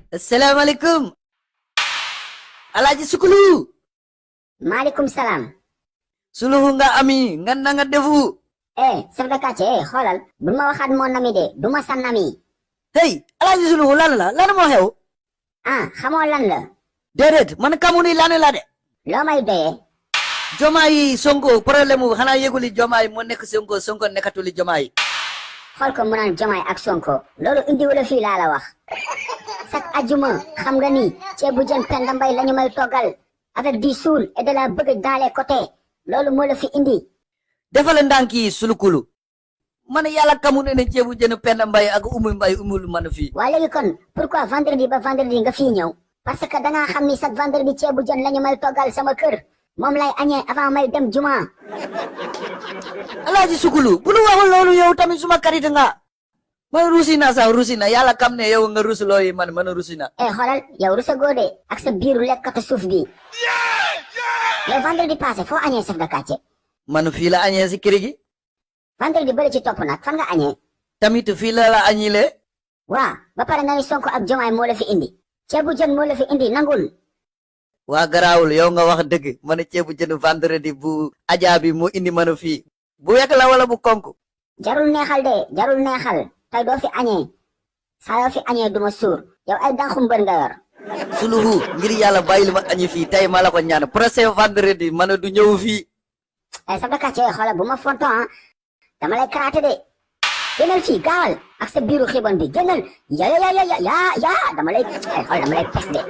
Assalamualaikum. Alaaji Sukulu. maaleykum salaam. Suluhu nga ami nga na nga defu. chef de quartier xoolal bu ma waxaat mon ami de du ma sa nami. Hey, Alaaji Suluhu lan moo xew? xamoo lan la. Déedéet man kamu ni lan la de. loo may doyee. Jomaay Sonko problème mu xanaa yëguli Jomaay moo nekk Sonko Sonko nekkatuli Jomaay. xool ko mu naan Jomaay ak Sonko loolu indi wala fii laa la wax. chaque ajuma xam nga ni ceebu jën Penda Mbaye la ñu may toggal avec du soul et de la bëgg dans les côtés loolu moo la fi indi. defal ndànki Sulukulu. man yàlla kamu ne ceebu jën Penda Mbaye ak Umu Mbaye umul man fii. waa léegi kon pourquoi vendredi ba vendredi nga fii ñëw. parce que dangaa xam ni chaque vendredi ceebu jën la ñu may toggal sama kër moom lay añee avant may dem juma. Alaaji Sukulu bu nu waxul loolu yow tamit suma karit nga. man rusina sax rusina yàlla kam ne yow nga rusuloo yi man rusina. xoolal yow rusa góode ak sa biiru lekkatu suuf bi. le vendredi passé foo añee chef de quartier. man fii la añee si kër gi. vendredi bële ci topp nag fan nga añee. tamit fii la añile. waa ba pare nga ni Sonko ak Jomaay moo la fi indi. ceebu jën moo la fi indi nangul. waa garaawul yow nga wax dëgg man ceebu jën vendredi bu ajaa bi mu indi manu fii. bu wekk la wala bu konk. jarul neexal de jarul neexal. tey doo fi añee. saa yoo fi añee duma suur. yow ay dànku mbër nga yor. Suluhu ngir yàlla bàyyil ma añi fii tey ma la ko ñaan prochain vendredi man du ñëw fii. chef de quartier xoolal bu ma fonto dama lay karaate de. génnal fii gaawal ak sa biiru xibon bi génnal ya dama lay xool dama lay pes de.